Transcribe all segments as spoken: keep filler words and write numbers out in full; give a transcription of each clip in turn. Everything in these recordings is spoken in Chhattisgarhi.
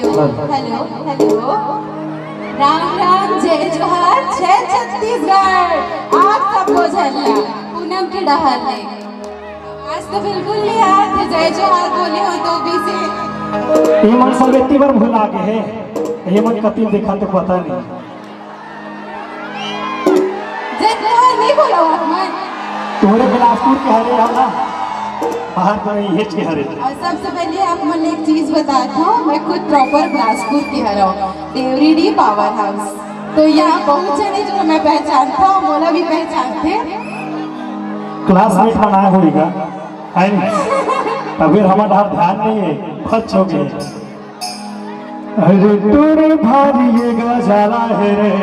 Hello, hello. राम राम, जय जोहार, जय छत्तीसगढ़। आप सबको झल्ला पूनम के डहर ले। आज तो बिल्कुल नहीं आए थे, जय जोहार बोले हो तो भी से। ये मन सब इतनी बार भुला गए हैं, ये मन कति देखा तो पता नहीं। जय जोहार नहीं बोला हुआ मैं। तुम्हारे बिलासपुर के हरे हो ना, बाहर तो नहीं, हेच के हरे। और सबसे पहले आप मन एक चीज बताता हूँ, मैं खुद प्रॉपर बिलासपुर के हरा हूँ, देवरीडी पावर हाउस। तो यहाँ बहुत जने जो मैं पहचानता हूँ, मोला भी पहचानते। क्लासमेट बनाया होगा, है नहीं? तब फिर हमारा ध्यान नहीं है, बच हो गए। अरे टूरी भारी ये गजाला है रे,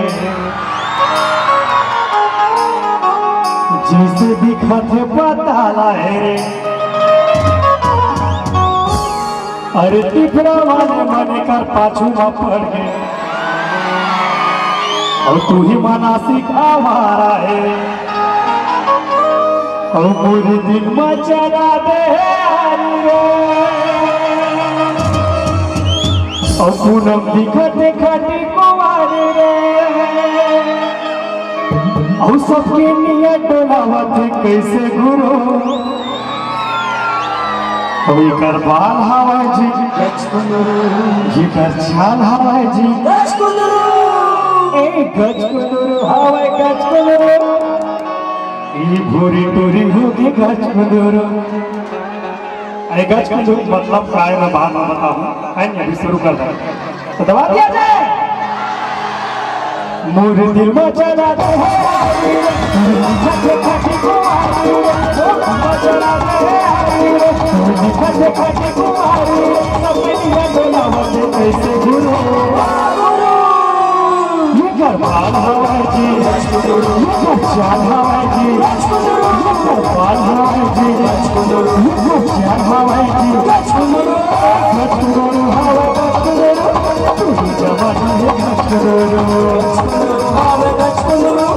जैसे दिखत है पताला है रे। अरे टिपरा वाले मन कर पाछू में पड़ गए, और तू ही मनासिक आवारा है। अउ मोर दिल म चला दे हे हरी रे। अउ पूनम दिखत खाटी कुंवारी रे। अउ सबके नियत डोलावत हे कैसे गुरु। अउ एकर बाल हवय जी, एकर चाल हवय जी। ए गजकुंदरू हवय गजकुंदरू। ई भूरी टूरी होगे गजकुंदरू। अरे गजकुंदरू मतलब काय, मैं बाद में बताऊं, है नहीं, अभी शुरू कर दे। तो दबा दिया जाए। मोर दिल में चला दे हे, खटे खटे कुमारी, ओ दिल में चला दे हे, खटे खटे कुमारी, सबके लिए डोलावत कैसे गुरु। ये गरबाल हवाई जी, ये गरबाल हवाई जी, ये गरबाल हवाई जी, ये गरबाल हवाई जी। गचकुंदरू हवा गचकुंदरू, तू ही जमाना है गचकुंदरू। हवा गचकुंदरू,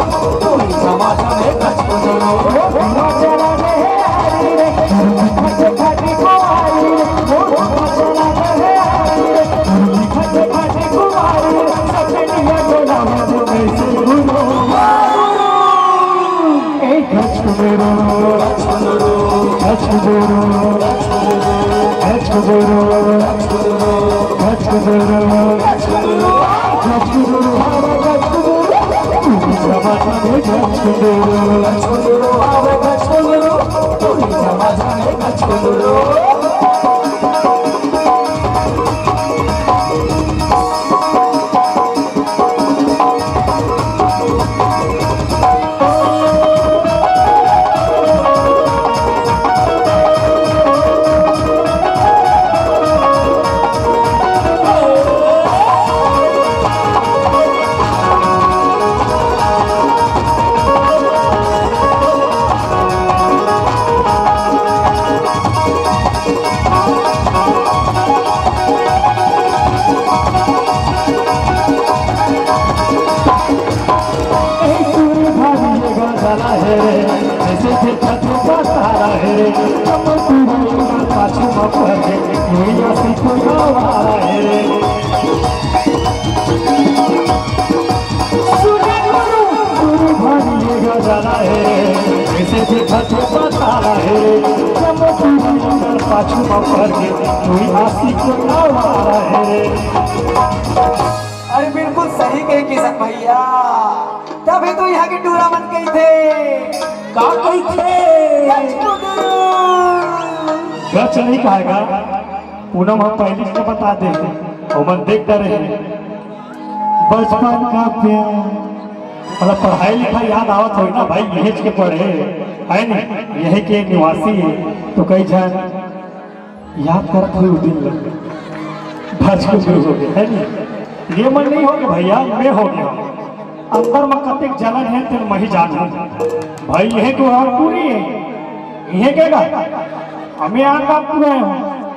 तू ही जमाना है गचकुंदरू। चला रे हे हरी रे, खटे खटे कुमारी रे, ओ चला रे हे हरी रे, खटे खटे कुमारी रे, सबके लिए डोलावत कैसे गुरु। ए गचकुंदरू, गचकुंदरू, गचकुंदरू, गचकुंदरू, गचकुंदरू, हवा गचकुंदरू, तू ही जमाना है गचकुंदरू। गचकुंदरू, हवा गचकुंदरू, तू ही जमाना है गचकुंदरू। ए सूर्य भारी ये गजाला है रे, जैसे कि छत का तारा है रे, कमल तू ही पाछू में पड़ के, कोई ऐसी कोई आवारा है रे। सूर्य गुरु, सूर्य भारी ये गजाला है रे, जैसे कि छत का तारा है रे, कमल तू ही पाछू में पड़ के, कोई ऐसी कोई आवारा है रे। अरे बिल्कुल सही कहे किशन भैया, तभी तो यहाँ के टूरा मन कहिथे। का कहिथे? गच नहीं कहेगा, पूनम हम पहले से बता दे, ओमन देख डरे हैं। बचपन का प्यार, मतलब पढ़ाई लिखाई याद आवत होई ना भाई, यही के पढ़े, है नहीं, यही के निवासी है, तो कई जन याद करत हुए दिन लग भचकुंदरू हो गए, है नहीं? ये मन नहीं हो गया भैया, मैं हो गया। अंदर में कतेक जलन है, तेन मही जान है। भाई, यही तो और पूरी है, यही के गा। हमें आन बात पूरा है,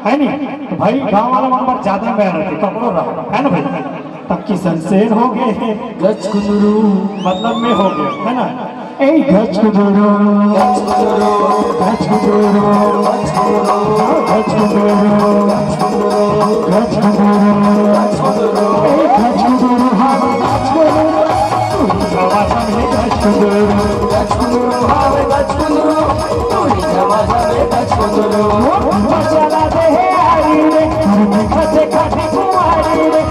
है नहीं? तो भाई, गांव वाला मन पर ज्यादा मैं रहते, कपड़ों रहा, है ना भाई? तब किशन सेन हो गए, गचकुंदरू, मतलब मैं हो गया, है ना? ए गचकुदुरु, गचकुदुरु, गचकुदुरु, गचकुदुरु, गचकुदुरु, ए गचकुदुरु, हाँ, गचकुदुरु, तू ही समाज में गचकुदुरु, गचकुदुरु, हाँ, गचकुदुरु, तू ही समाज में गचकुदुरु। मचाला दे हे हरी रे, खचे खचे कुमारी रे,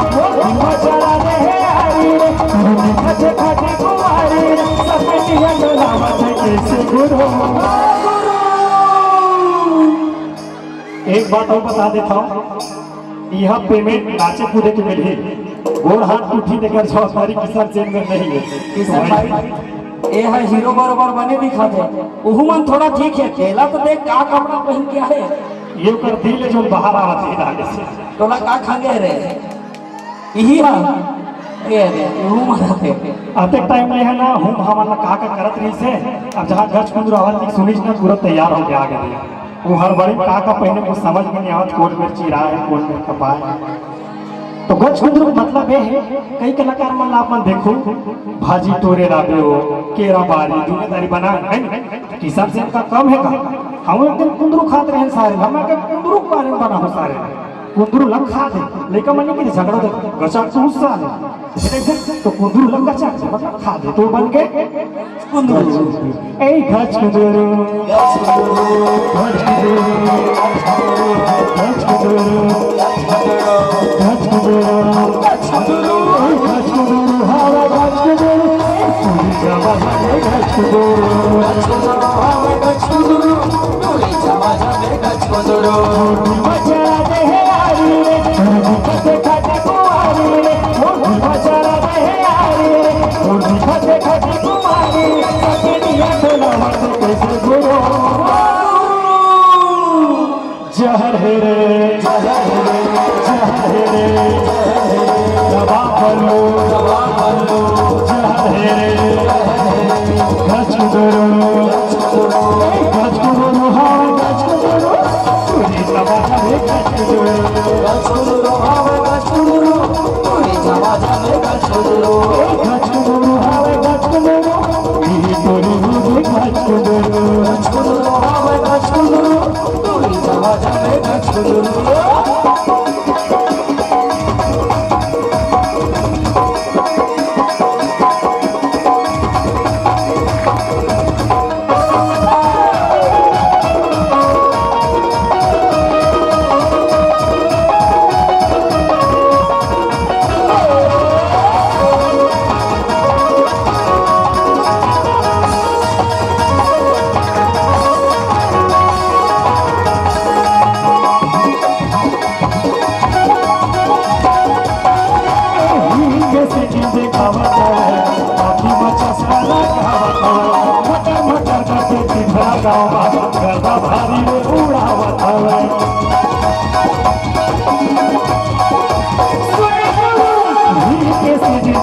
मचाला दे हे हरी रे, खचे खचे कुमारी रे, सपेटिया डोलावत हे कैसे गुरु। एक बात अउ बता देथंव, इहाँ payment नाचे कूदे के मिलही, गोड़ हाथ टूटही तेकर जवाबदारी किशन सेन मेर नहीं हे। किशन भाई, ए ह हीरो बरोबर बने दिखत हे, उहू मन थोड़ा ठीक हे, तेला तो देख का कपड़ा पहिन के आए हे। ये ओकर दिल हे जो बाहर आवत हे आगे से। तोला का खंगे रे? इही ह। ए रे, इहू मरत हे। अतेक time ले हे ना, हूम हमन ला का का करत रहिस हे। अब जहाँ गचकुंदरू आवत हे, सुनिस ना, तुरंत तैयार होके आ गे। वो हड़बड़ी का का पहिने कुछ समझ में नहीं आवत, कोन मेर चिरा हे, कोन मेर कपा हे। तो गचकुंदरू के मतलब ये हे, कई कलाकार मन ला अपन देखो, भाजी टोरे लाबे हो, केरा बारी, दुनियादारी बना हे, है ना? किशन सेन का कम हे का? हम एक दिन कुंदरू खात रहेन सारे, हम एक दिन कुंदरू के बारे में बना हो सारे। कुंदरू लग खा दे, लइका मन के झगड़ा दे, गचा तू साले। तो कुंदरू लग गचा, मतलब खा दे, तो बन गए कुंदरू। ए गचकुंदरू, गचकुंदरू, गचकुंदरू, गचकुंदरू, गचकुंदरू, गचकुंदरू, ए गचकुंदरू, हवा गचकुंदरू, ए पूरी जगह है गचकुंदरू। गचकुंदरू, हवा गचकुंदरू, पूरी जगह है गचकुंदरू। मजा दे हे आरी रे, खटे खटे कुमारी रे, मजा दे हे आरी रे, खटे खटे कुमारी, सपनिया डोलावत कैसे गुरु। जहर हे रे, जहर हे रे, जहर हे रे, दवा बल्लो, दवा बल्लो, जहर हे रे, गचकुंदरू, गचकुंदरू, हाँ, गचकुंदरू, तुझी समाज में गचकुंदरू, गचकुंदरू, हाँ, गचकुंदरू, तुझी समाज में गचकुंदरू, गचकुंदरू, हाँ, गचकुंदरू, ये तोरी मुझे गचकुंदरू, गचकुंदरू, हाँ, गचकुंदरू।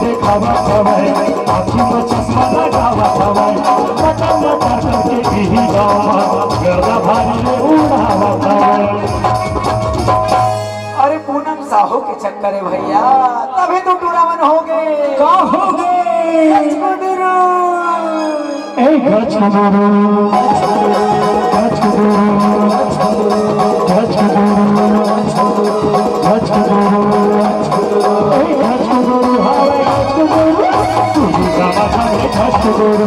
देखावत हवय, आँखी में चश्मा लगावत हवय, मटर मटर करके इही गाँव में गर्दा भारी में उड़ावत हवय। अरे पूनम साहू के चक्कर हे भैया, तभी तो टूरा मन हो गए। का हो गए? गचकुंदरू। ए गचकुंदरू, गचकुंदरू, गचकुंदरू, गचकुंदरू, ए गचकुंदरू, हाय गचकुंदरू, तू ही गावा था रे गचकुंदरू,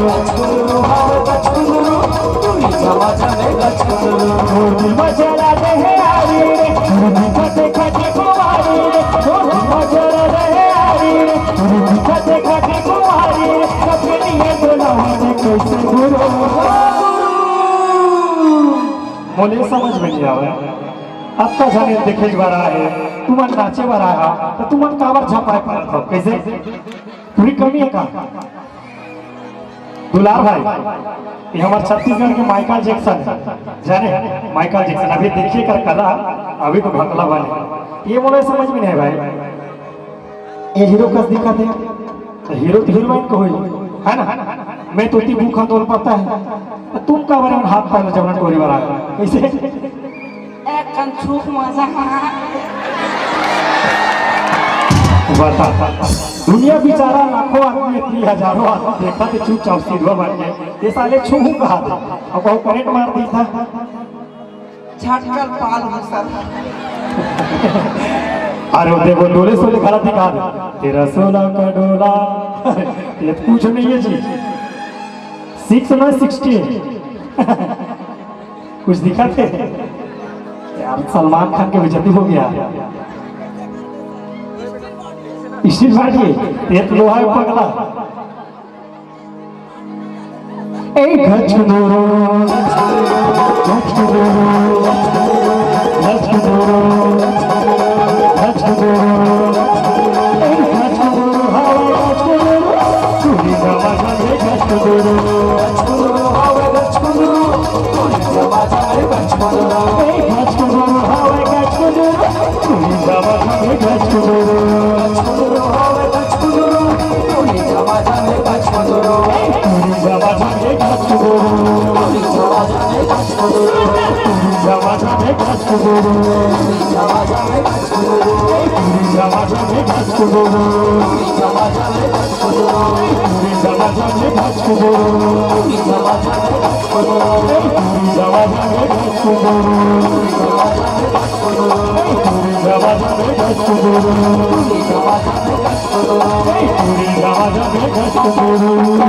गचकुंदरू, हाय गचकुंदरू, तू ही गावा था रे गचकुंदरू। ओ दिल मचला दे हे आरी रे, ओ दिल खटे खटे कुमारी रे, ओ दिल मचला दे हे आरी रे, ओ दिल खटे खटे कुमारी रे, सपनिया डोलावत हे कैसे गुरु। मोले समझ में नहीं आवे। अत्ता झन देखे बर आए, तुमन नाचे बर आए हा, तो तुमन काबर झपाए पारत हो? कैसे? पूरी कमी हे का? दुलार भाई, ये हमर छत्तीसगढ़ के माइकल जैक्सन हे, जाने? माइकल जैक्सन, अभी देखिए कर कला, अभी तो भकला बने। ये मोला समझ में नहीं भाई, ये हीरो कस दिखत हे, तो हीरो तो हीरोइन को होई, है ना? मैं तो इतनी भूखा तोल पता है, तो तुम का बारे में हाथ पैर जबरन टोरी वाला, कैसे? एक कंचूक मजा। बता, दुनिया बिचारा लाखों आदमी, इतनी हजारों आदमी देखा थे चुपचाप सीधवा बन के, ये साले छूहू कहा थे, अब वो करंट मार दी था। झटकल पाल हूँ सर। अरे वो देखो, डोले सोले गलत दिखा दे। तेरा सोला का डोला। ये तो कुछ नहीं है जी। सिक्स ना सिक्सटी। कुछ दिखा थे यार, सलमान खान के बेइज्जती हो गया। स्टील बाटी, ये तो लोहा है पगला। ए गचकुदुरु, गचकुदुरु, गचकुदुरु, गचकुदुरु, ए गचकुदुरु, हवा गचकुदुरु, चूड़ी दबा जाने गचकुदुरु, गचकुदुरु, हवा गचकुदुरु, चूड़ी दबा जाने गचकुदुरु, ए गचकुदुरु, हवा गचकुदुरु, चूड़ी दबा जाने गचकुदुरु, गचकुदुरु, हवा गचकुदुरु,